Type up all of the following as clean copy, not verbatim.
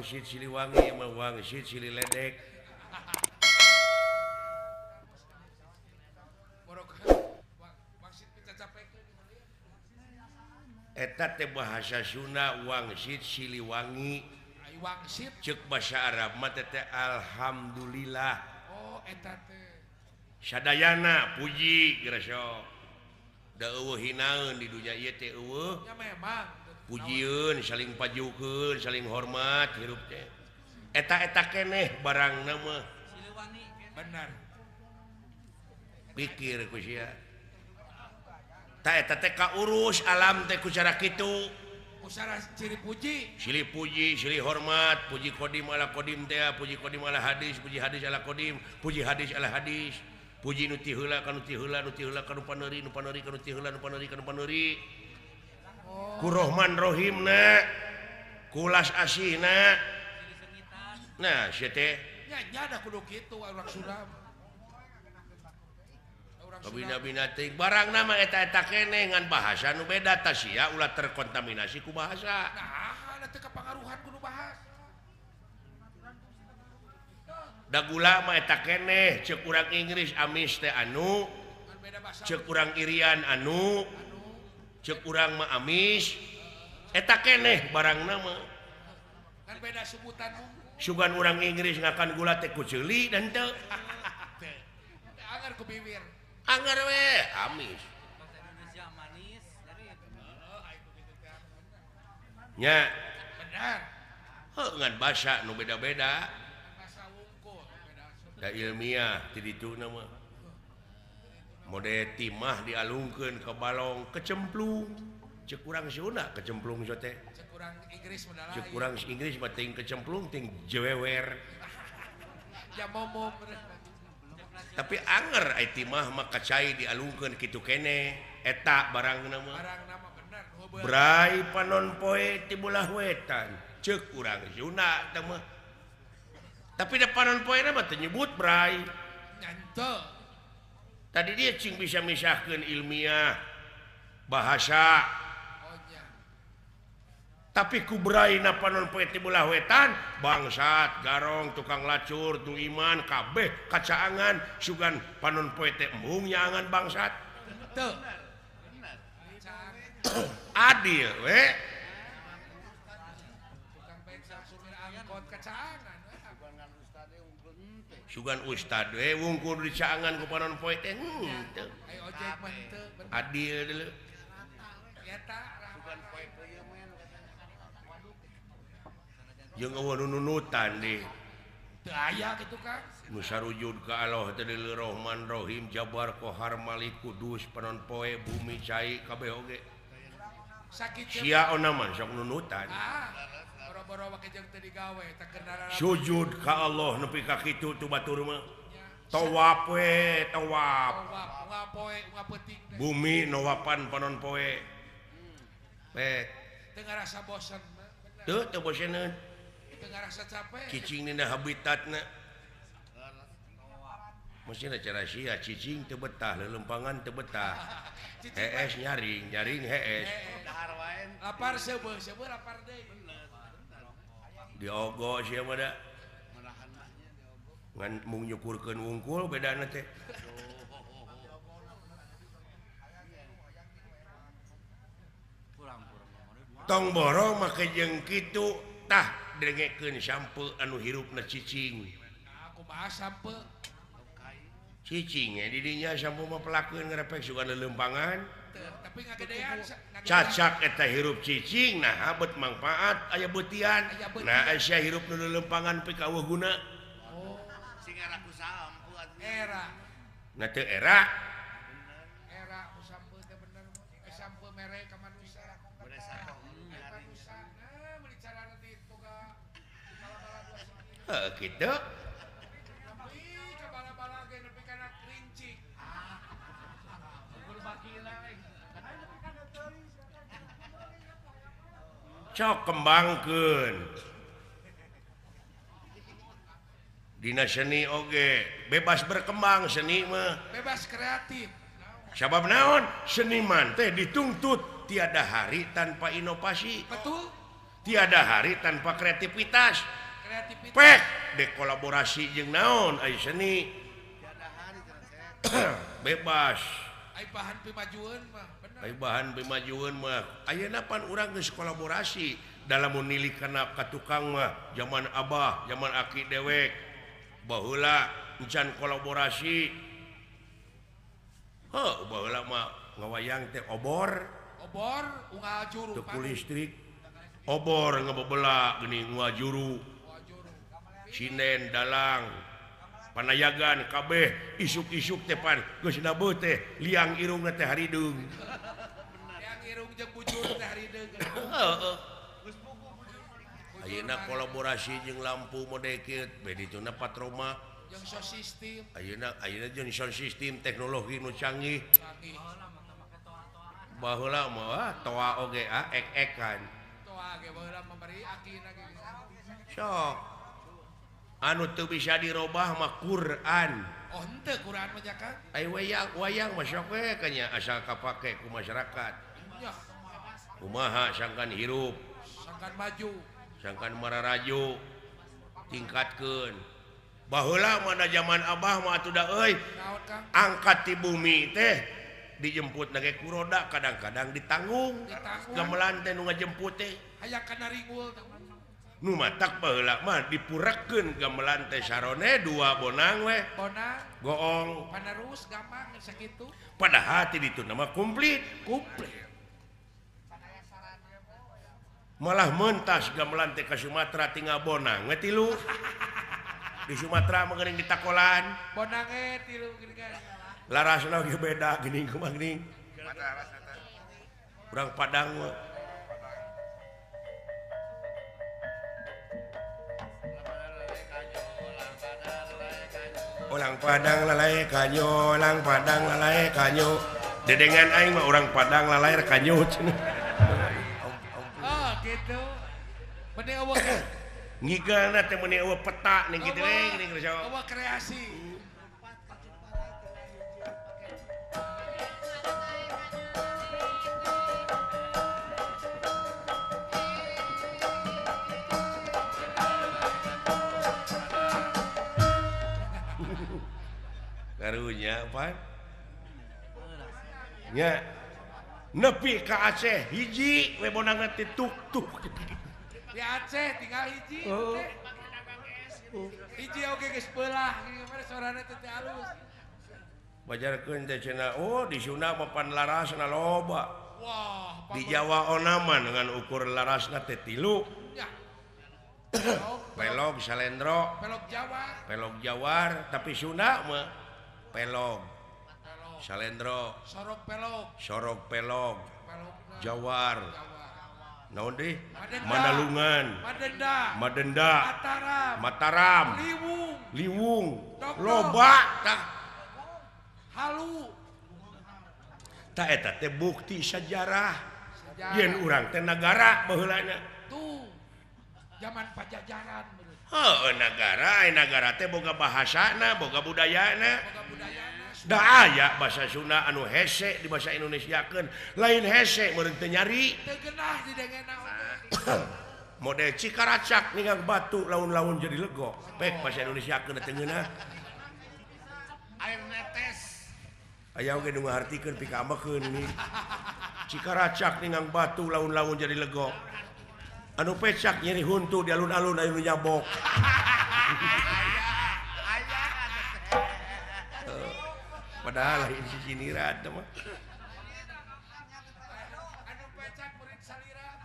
wangsit Siliwangi mah wangsit Sililedek. Eta teh bahasa Sunda wangsit Siliwangi. Wangsit cek bahasa Arab mah teh alhamdulillah. Oh eta teh. Sadayana puji geura sok. Da eueuh hinaeun di dunya ieu teh eueuh. Ya memang. Pujieun saling pajukeun, saling hormat hirup teh. Eta-eta keneh barangna mah. Siliwangi bener. Pikir ku sia. Ta eta teh kaurus alam teh ku cara kitu. Usara ciri puji. Silih puji, silih hormat, puji kodim ala kodim teh, puji kodim ala hadis, puji hadis ala kodim, puji hadis ala hadis. Puji nu ti heula ka nu ti heula, nu ti heula ka nu paneuri, nu paneuri ka nu ti heula, nu paneuri ka nu paneuri. Ku Rohman Rohimna, ku las asihna. Nah, sia teh. Nya nya da kudu kitu urang Sunda. Kabina-bina teuing barang nama eta-eta keneh ngan bahasa nu beda tah sia ulah terkontaminasi ku bahasa. Nah, da teu kapangaruhan kudu bahasa. Da gula mah eta keneh ceuk urang Inggris amis teh anu, ceuk urang Irian anu, ceuk urang mah amis. Eta keneh barangna mah. Kan beda sebutan. Sugan urang Inggris ngakan gula teh ku ceuli dan teu. Anger ku bibir. Anger we amis. Bahasa Indonesia manis dari nya. Benar. Heuh ngan basa nu beda-beda. Basa wungkul beda. Da ilmiah ti dituna mah. Mode timah dialungkeun ke balong kecemplung. Ceuk urang Sunda kecemplung so teh. Ceuk urang Inggris mah Ceuk urang Inggris mah ting kecemplung ting jewewer. Ya momom. Tapi anger ai timah mah kacai dialungkeun kitu keneh eta barangna mah. Barangna mah bener. Brai panon poe ti belah wetan. Ceuk urang Sunda teh mah. Tapi da panon poe mah teu nyebut brai. Nya tadi dia cing bisa misahkeun ilmiah bahasa. Oh, nya. Tapi ku braina panon poe ti belah wetan bangsat garong tukang lacur tu iman kabeh kacaangan sugan panon poe teh embung nyaangan bangsat. Teu. Adil we. Tukang bensin supir angkot kacaangan. Sugan ustad we wungkul dicaangan ku panon poe teh henteu. Ai ojek mah henteu. Adil deuleu. Eta sugan poe teh jeung eueuh nu nunutan deui. Teu aya kitu Kang. Nu sarujud ka Allah teh deuleu Rahman Rahim Jabar Kohar Malik Kudus panon poe bumi cai kabeh oge. Sakit sia ona mah sok nunutan. Ah. Boro-boro wake jeung teu digawe teh kendaraan. Sujud ka Allah nepi ka kitu tu batur mah. Tawaf we, tawaf. Tawaf unggal poe, unggal peuting teh. Bumi nawapan panon poe. Pek. Teu ngarasa bosen mah. Teu, teu boseneun. Teu ngarasa capek. Cicing dina habitatna. Mestina cara sia cicing teu betah, lelempangan teu betah. Hees nyaring, nyaring hees. Dahar wae. Lapar seubeuh, seubeuh lapar deui. Diogo sia mah da. Ngan mung nyukurkeun wungkul bedana teh. Tong borong make jeung kitu tah dengekeun sampe anu hirupna cicing. Kumaha sampe? Cicing di dinya sampe mah pelakeun ngarepek sugan lelempangan. Tapi ngagedean cacak eta hirup cicing nah bet mangfaat aya beutian. Nah sia hirup nu lelempangan pika eueuh guna. Oh, sing era ku sampe atuh. Era. Nah teu era. Era ku sampe teh bener. Sampe mere ka manusia. Heuh kitu. Cok kembangkeun. Dina seni oge bebas berkembang seni mah. Bebas kreatif. Sabab naon? Seniman teh dituntut tiada hari tanpa inovasi. Betul. Tiada hari tanpa kreativitas. Pek dekolaborasi jeung naon ai seni. Bebas. Ai bahan pimajueun mah bener. Ai bahan pimajueun mah. Ayeuna pan urang geus kolaborasi dalam menilik kana ka tukang mah zaman abah, zaman aki dewek. Baheula encan kolaborasi. Heuh, baheula mah ngawayang teh obor. Obor unggal juru. Teu listrik. Obor ngebebela geuning unggal juru. Sinden dalang panayagan kabeh isuk-isuk teh pan geus nabeuh teh liang irungna teh harideung. Liang irung jeung bujur teh harideung. Heeh. Ayeuna kolaborasi jeung lampu mode kieu beh dituna patroma jeung sound system. Ayeuna ayeuna jeung sound system teknologi nu canggih. Baheula mah toa oge ah ek-ekan. Toa ge baheula mah bari akina ge. Sok anu teu bisa dirobah mah Quran. Oh henteu Quran mah nya Kang. Ai wayang wayang mah sok we kanya asal kapake ku masyarakat. Nya. Kumaha sangkan hirup, sangkan maju, sangkan mararaju tingkatkeun. Baheula mah da zaman abah mah atuh da euy. Angkat ti bumi teh dijemput na ge ku roda kadang-kadang ditanggung. Gamelan teh nu ngajemput teh. Hayang kana ringgul teh. Nu matak baheula mah dipurekeun gamelan teh sarone dua bonang we. Bonang, goong, panerus gampang sakitu. Padahal ti ditu mah komplit, komplit. Malah mentas gamelan teh ka Sumatera tinggal bonang we tilu. Di Sumatera mah geuning ditakolan. Bonang ge tilu geuning kan. Larasna ge beda geuning kumaha geuning. Urang Padang mah. Orang Padang lalai kanyo, orang Padang lalai kanyo. Dedengan aing mah orang Padang lalai kanyo cenah. Oh, gitu. Meni eueuh ngigalna teh meni eueuh peta ning kitu we geuning geus. Eueuh kreasi. Karunya apa? Nya nepi ka Aceh hiji we bonangna teh tuk-tuk. Di Aceh tinggal hiji. Oh. Hiji oge geus beulah gimana sorana teh teu alus. Bajarkeun teh cenah oh di Sunda mah pan larasna loba. Wah, di Jawa onaman dengan ukur larasna teh tilu. Nya. Pelog salendro, pelog Jawa, pelog Jawar, tapi Sunda mah pelog, salendro, sorog pelog, sorog pelog, Jawar, naon deui? Mandalungan, Madenda, Madenda, Mataram, Mataram, Liwung, Liwung, loba tah, halu, tah eta teh bukti sejarah, yen urang teh nagara baheulana. Tuh, zaman Pajajaran. Heuh, nagara, nagara teh boga bahasana, boga budayana. Da aya bahasa Sunda anu hese di bahasa Indonesiakeun, lain hese meureun teu nyari. Teu geunah didengena oge. Model Cikaracak ninggang batu laun-laun jadi lego. Pek bahasa Indonesiakeun teu ngeunah. Air netes. Aya oge nu ngahartikeun pikaambekeun ini. Cikaracak ninggang batu laun-laun jadi lego. Anu pecak nyeri huntu di alun-alun anu nyabok. Padahal lain si siniran teh mah. Anu pecak murid salira.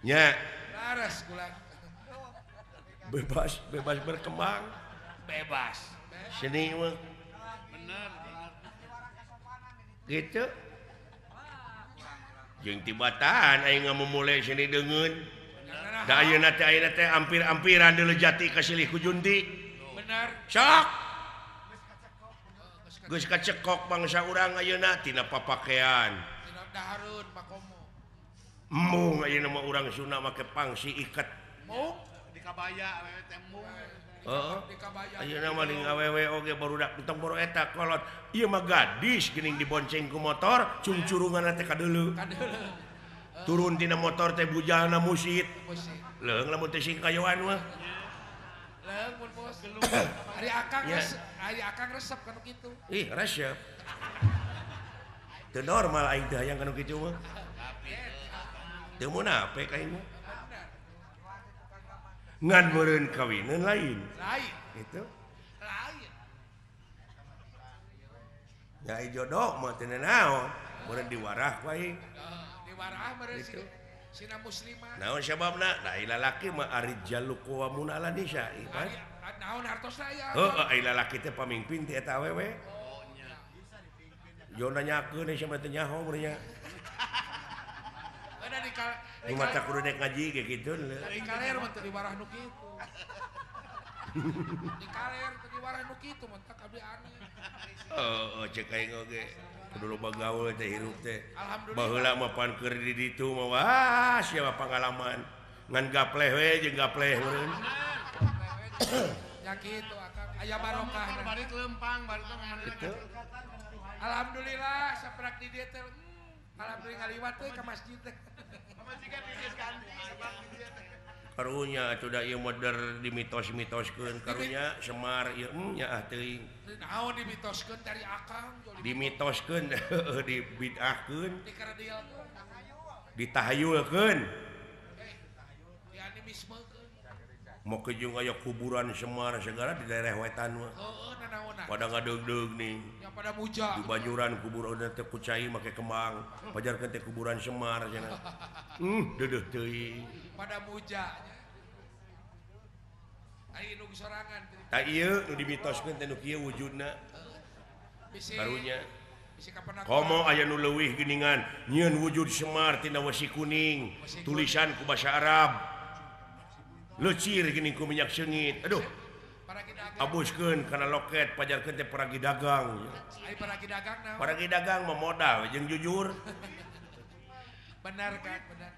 Nya. Laras kula. Bebas, bebas berkembang. Bebas. Seni mah. Bener. Gitu. Jeung tibatan aing ngamumule seni deungeun. Da ayeuna teh ampir-ampiran deuleu jati kasilih ku junti. Bener. Sok. Geus kacekok bangsa urang ayeuna tina papakean. Tina dahareun makomo. Embung ayeuna mah urang Sunda make pangsi iket. Mung di kabaya we teh embung. Heeh. Ayeuna mah ning awewe oge barudak entong boro eta kolot. Ieu mah gadis geuning dibonceng ku motor, cungcurunganna teh kadeuleu. Kadeuleu. Turun tina motor teh bujalna musit. Musit. Leung lamun teh sing kayoan mah. Leung mun bos. Ari akang resep, ari akang resep kanu kitu. Ih, resep. Teu normal aing teh hayang kanu kitu mah. Teu munafik aing mah. Ngan meureun kawineun lain. Lain. Gitu. Lain. Ya jodoh mah teu naon, meureun diwarah ku aing. Diwarah meureun sina muslimah. Naon sababna? Da ai lalaki mah arijalu qawwamuna 'ala nisa, kan? Naon hartosna aya? Heuh, ai lalaki teh pamimpin ti eta awewe. Oh nya. Yo nanyakeun sia mah teu nyaho meureun nya. Nu mata kudu nek ngaji ge kitu. Di kaler mah teu diwarah nu kitu. Di kaler teu diwarah nu kitu mah tak abdi aneh. Heeh, cek aing oge. Kudu loba gaul teh hirup teh. Alhamdulillah. Baheula mah pan keur di ditu mah wah sia pangalaman. Ngan gapleh we jeung gapleh meureun. Ya kitu akang aya barokah. Balik lempang balik kitu. Alhamdulillah saprak di dieu teh. Alhamdulillah ngaliwat teh ka masjid teh. Karunya atuh da ieu mah der dimitos-mitoskeun karunya Semar ieu nya ah teuing. Naon dimitoskeun dari akang dimitoskeun dibid'ahkeun dikaradialkeun ditahayulkeun dianimismekeun. Make jeung aya kuburan Semar segala di daerah wetan mah. Heeh, nanaonan. Pada ngadeugdeug nih. Ya pada muja. Di Banjuran kuburan teh ku cai make kembang, pajarkeun teh kuburan Semar cenah. Deudeuh teuing. Pada muja nya. Ai nu sorangan. Tah ieu nu dimitoskeun teh nu kieu wujudna. Bisi karunya. Bisi kapenak. Komo aya nu leuwih geuningan nyieun wujud Semar tina wesi kuning, tulisan ku basa Arab. Lecir geuning ku minyak seungit. Aduh. Abuskeun kana loket pajarkeun teh paragi dagang. Ai paragi dagang naon? Paragi dagang mah modal jeung jujur. Benar kan, benar.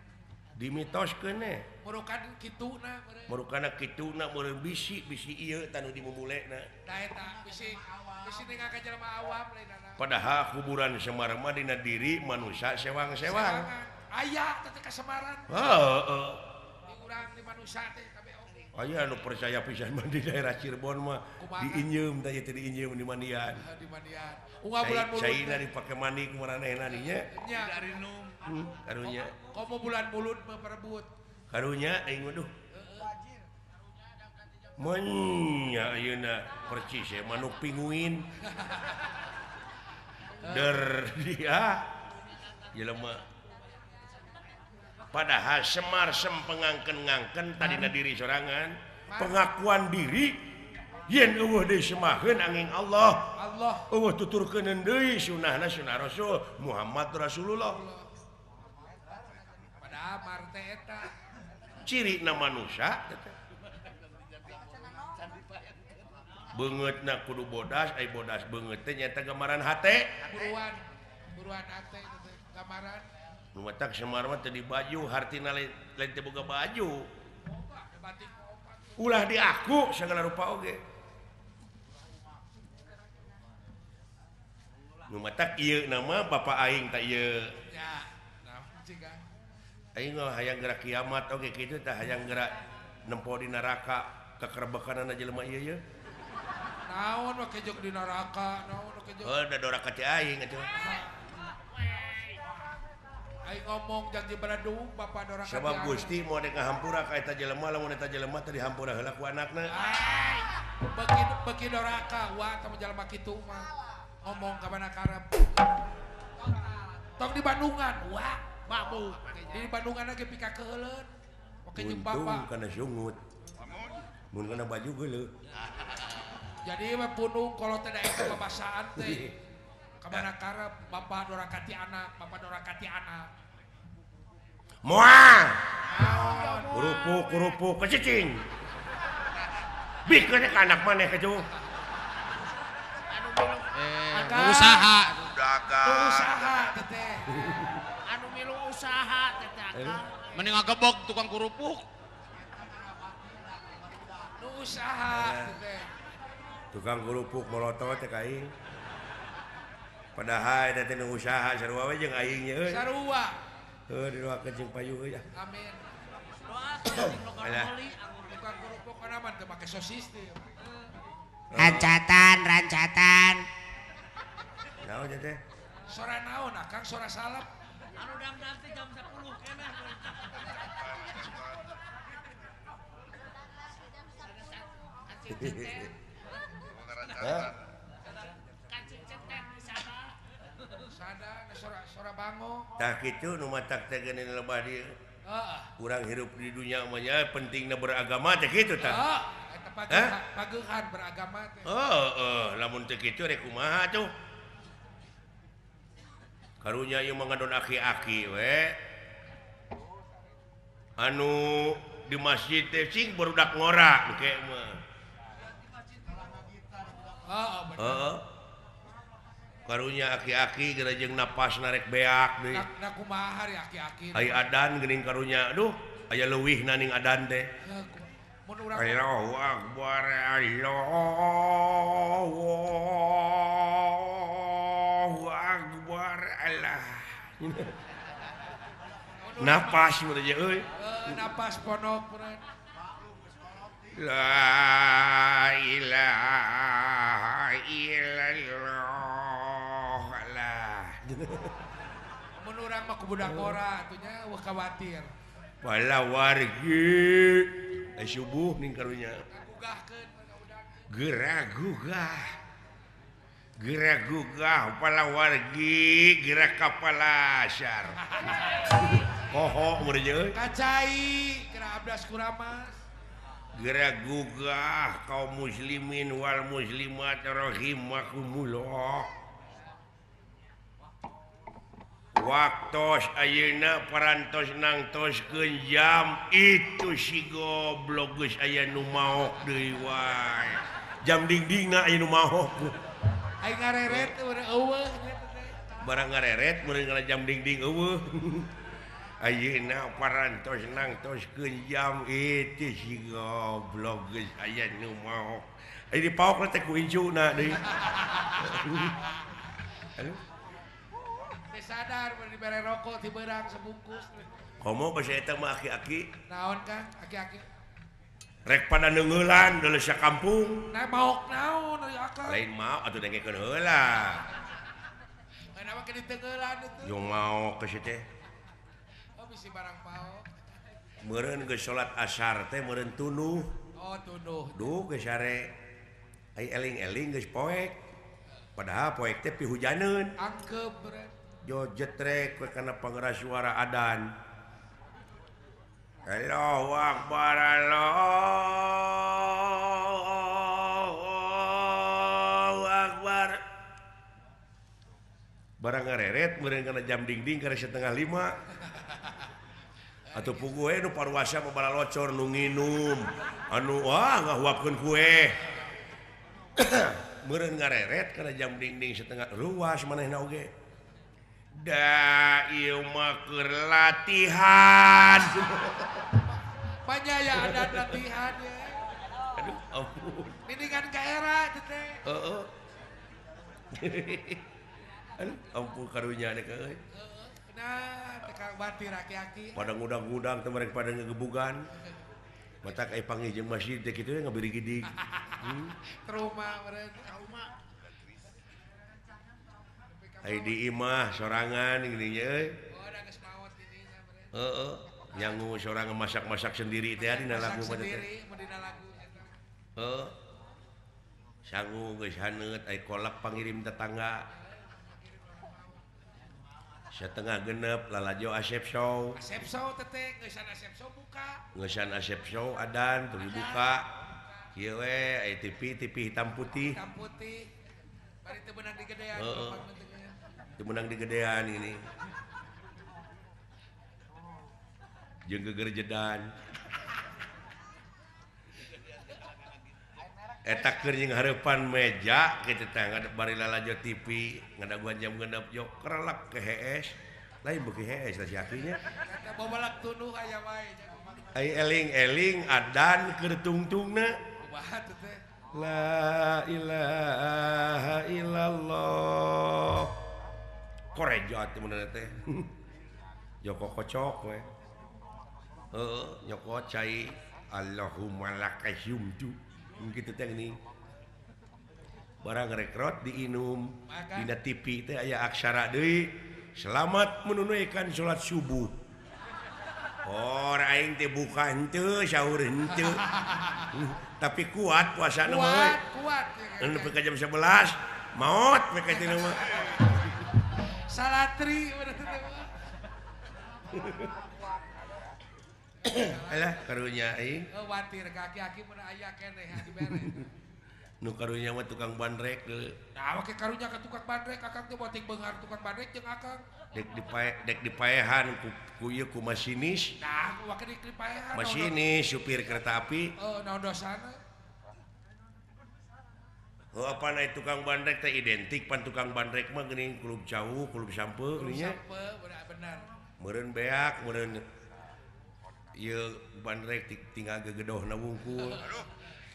Dimitoskeun eh. Murukan kituna meureun. Murukana kituna meureun bisi-bisi ieu tanu dimumulena. Da eta bisi bisi ningal ka jelema awam lain nana. Padahal kuburan Semar mah dina diri manusia sewang-sewang. Aya teh ka Semaran. Heeh. Di urang di manusia teh kabeh oge. Aya nu percaya pisan mah di daerah Cirebon mah diinjeum teh teh diinjeum di mandian. Di mandian. Unggal bulan mulut. Caina dipake mandi ku maranehna dinya. Nya. Karunya. Komo bulan mulut mah perebut. Karunya aing waduh. Menya ayeuna percis ya manuk pinguin. Der dia jelema. Padahal Semar sempengangken-ngangken tadina diri sorangan, pengakuan diri yen eueuh deui semaheun angin Allah. Allah eueuh tuturkeun deui sunahna sunah Rasul Muhammad Rasulullah. Padahal mar teh eta cirina manusia beungeutna kudu bodas, ai bodas beungeut teh nyaeta gambaran hate. Buruan, buruan hate teh gambaran. Nu matak Semar mah teu di baju, hartina lain teu boga baju. Ulah diaku segala rupa oge. Nu matak ieu nama bapa aing tah ieu. Ya, naon cing Kang? Aing mah hayang gerak kiamat oge kitu tah hayang gerak nempo di neraka kakerbekanana jelema ieu ye. Naon we kejok di neraka, naon we kejok. Heuh, da doraka teh aing atuh. Aing ngomong janji beradung bapak doraka. Sabab Gusti moal dek ngahampura ka eta jelema lamun eta jelema teh dihampura heula ku anakna. Beuki beuki doraka wa teh jelema kitu mah. Ngomong ka mana karep. Tong di Bandungan, wa babu. Di Bandungan ge pika keuheuleun. Oke jeung bapak. Untung kana sungut. Mun kana baju geuleuh. Jadi mah punung kalau teh daek babasaan teh. Kamana karep bapak doraka ti anak, bapak doraka ti anak. Moal. Kerupuk kerupuk kecicing. Bikeun ka anak maneh kitu. Anu milu usaha dagang. Usaha teteh. Anu milu usaha teteh akang. Mending ngagebog tukang kerupuk. Nu usaha teh. Tukang kerupuk molotot teh ka aing. Padahal eta teh nu usaha sarua we jeung aing nya euy. Sarua. Heuh didoakeun jeung payu euy. Amin. Alah. Tukang kerupuk kana mah teu make sosis teh. Rancatan, rancatan. Naon teh? Sora naon akang sora salep. Anu dangdang teh jam 10 keneh. Sada sora sora bango. Tah kitu nu matak teh geuning lebah dieu. Heeh. Urang hirup di dunia mah nya pentingna beragama teh kitu tah. Heeh, eta pageuhan beragama teh. Heeh, lamun teu kitu rek kumaha tuh. Karunya ieu mah ngadon aki-aki we. Anu di masjid teh cing barudak ngora engke mah. Heeh, bener. Heeh. Karunya aki-aki geura jeung napas narek beak deui. Na kumaha ari aki-aki. Ai adan geuning karunya aduh aya leuwihna ning adan teh. Mun urang Allahu akbar Allahu akbar Allah. Napas mun teh euy. Napas ponok meureun. La ilaha illallah. Allah. Mun urang mah ku budak ngora atuh nya eueuh khawatir. Bala wargi subuh ning karunya. Ngagugahkeun budak. Geura gugah. Geura gugah pala wargi geura ka palasar. Poho mun euy. Kacai geura abdas kuramas. Geura gugah kaum muslimin wal muslimat rahimakumullah. Waktos ayeuna parantos nangtoskeun jam itu si goblok geus aya nu maok deui wae. Jam dingdingna aya nu maok. Aing ngareret eueuh nya teh. Barang ngareret meureun kana jam dingding eueuh. Ayeuna parantos nangtoskeun jam itu si goblok geus aya nu maok. Aya dipaok teh ku incuna deui. Aduh. Teu sadar mun dibere rokok ti beurang sebungkus. Komo basa eta mah aki-aki. Naon Kang aki-aki? Rek pada neungeulan deuleu sakampung. Nah maok naon ari akang? Lain maok atuh dengekeun heula. Kenapa ke diteungeulan itu? Yo maok ke teh. Oh bisi barang paok. Meureun geus salat asar teh meureun tunuh. Oh tunuh. Duh geus sare. Ai eling-eling geus poek. Padahal poek teh pihujaneun. Angkep meureun. Jo jetrek we kana pangeras suara adan. Allahu akbar Allahu akbar. Barang ngareret meureun kana jam dingding kana 4:30. Atuh puguh we nu paruasa mah balalocor nu nginum. Anu wah ngahuapkeun kue. Meureun ngareret kana jam dingding setengah ruas manehna oge. Da ieu mah keur latihan. Banyak ya ada latihan ya. Aduh ampun. Mendingan ka era teh teh. Heeh. Aduh ampun karunya teh euy. Nah, teh ka batir aki-aki. Pada ngudang-ngudang teh mereka pada ngegebugan. Matak ai panggih jeung masjid teh kitu ngabirigidig. Trauma meureun, trauma. Ai di imah sorangan geuning euy. Oh, da geus maot di dinya meureun. Heeh, nyangu sorangan masak-masak sendiri teh dina lagu mah teh. Sendiri mun dina lagu eta. Heeh. Sangu geus haneut ai kolak pangirim tetangga. 5:30 lalajo Asep Show. Asep Show teh geusan Asep Show buka. Geusan Asep Show adan teu dibuka. Kieu we ai TV TV hitam putih. Hitam putih. Bari teu beunang digedean. Heeh. Teu meunang digedean ini. Jeung gegerjedan. Eta keur jeung hareupan meja kitu teh bari lalajo TV ngadaguan jam 6 jo kerelek ke hees. Lain beuki hees lah si akinya. Eta babalak tunuh aya wae. Ai eling-eling adan keur tungtungna. Kumaha teh teh? La ilaha illallah. Korejat mun teh. Joko kocok we. Heeh, nyokot cai Allahumma lakasumtu. Kitu teh geuning. Barang rekrot diinum dina TV teh aya aksara deui. Selamat menunaikan salat subuh. Oh, aing teh buka henteu, sahur henteu. Tapi kuat puasana mah euy. Kuat, kuat. Nepi ka jam 11 maot we ka teh mah. Salatri bener teh mah. Alah karunya aing. Watir ka aki-aki mun aya keneh dibere. Nu karunya mah tukang bandrek deui. Nah, make karunya ka tukang bandrek, akang teh boting beunghar tukang bandrek jeung akang. Dek dipaehan ku ieu ku masinis. Nah, wake dipaehan. Masinis supir kereta api. Heeh, naon dosana? Heuh apana tukang bandrek teh identik pan tukang bandrek mah geuning kulub cau, kulub sampe geuning nya. Sampe bener. Meureun beak, meureun ieu bandrek tinggal gegedohna wungkul. Aduh.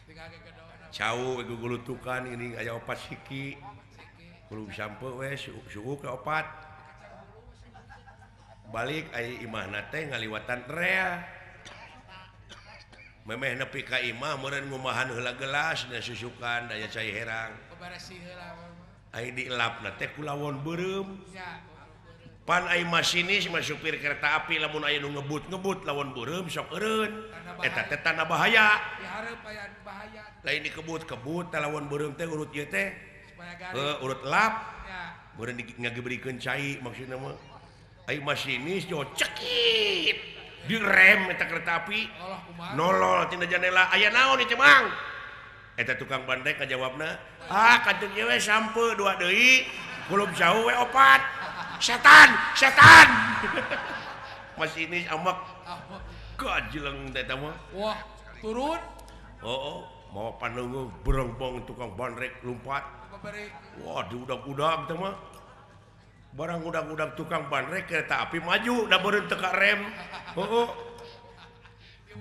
Tinggal gegedohna. Cau gugulutukan ini aya opat siki. Kulub sampe we suuk ka opat. Balik aya imahna teh ngaliwatan rea. Memeh nepi ka imah meureun ngumahan heula gelas na susukan daya cai herang. Ai dielapna teh ku lawon beureum. Pan ai masinis mah supir kereta api lamun aya nu ngebut-ngebut lawon beureum sok eureun. Eta teh tanda bahaya. Lain dikebut-kebut teh lawon beureum teh urut ieu teh. Heuh urut lap. Meureun ngagebrikeun cai maksudna mah. Ai masinis jo cekit direm eta kereta api. Nolol tina jandela aya naon ieu Mang? Eta tukang bandrek ngajawabna, "Ah kantun ieu we sampe dua deui, kulub jauh we opat." Setan, setan. Masinis amak gajleng teh eta mah. Wah, turun. Oh, mawa pandeungeung berengbong tukang bandrek lumpat. Wah, diudag-udag teh mah. Barang udag-udag tukang bandrek kereta api maju da beureum teu ka rem. Heueuh.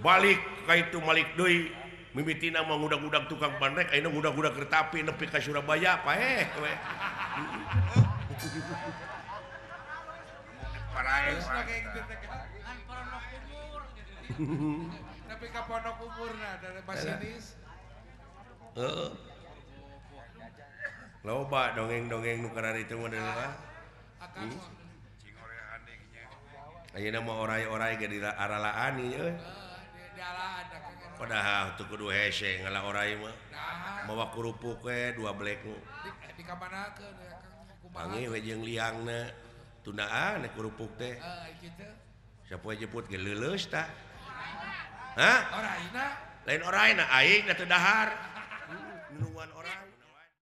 Balik ka itu malik deui. Mimitina mah ngudag-udag tukang bandrek ayeuna ngudag-udag kereta api nepi ka Surabaya paeh we. Kan pondok umur. Nepi ka pondok umurna dari masinis. Heeh. Loba dongeng-dongeng nu kararitu mah deui. Ayeuna mah orai-orai ge diaralaan ieu euy. Padahal teu kudu hese ngala orai mah. Mawa kerupuk we dua blek. Di kamanakeun ya Kang? Panggih we jeung liangna. Tundaan kerupuk teh. Heeh, kitu. Sapoe jemput ge leuleus tah. Hah? Oraina? Lain oraina aing da teu dahar. Nulungan orai.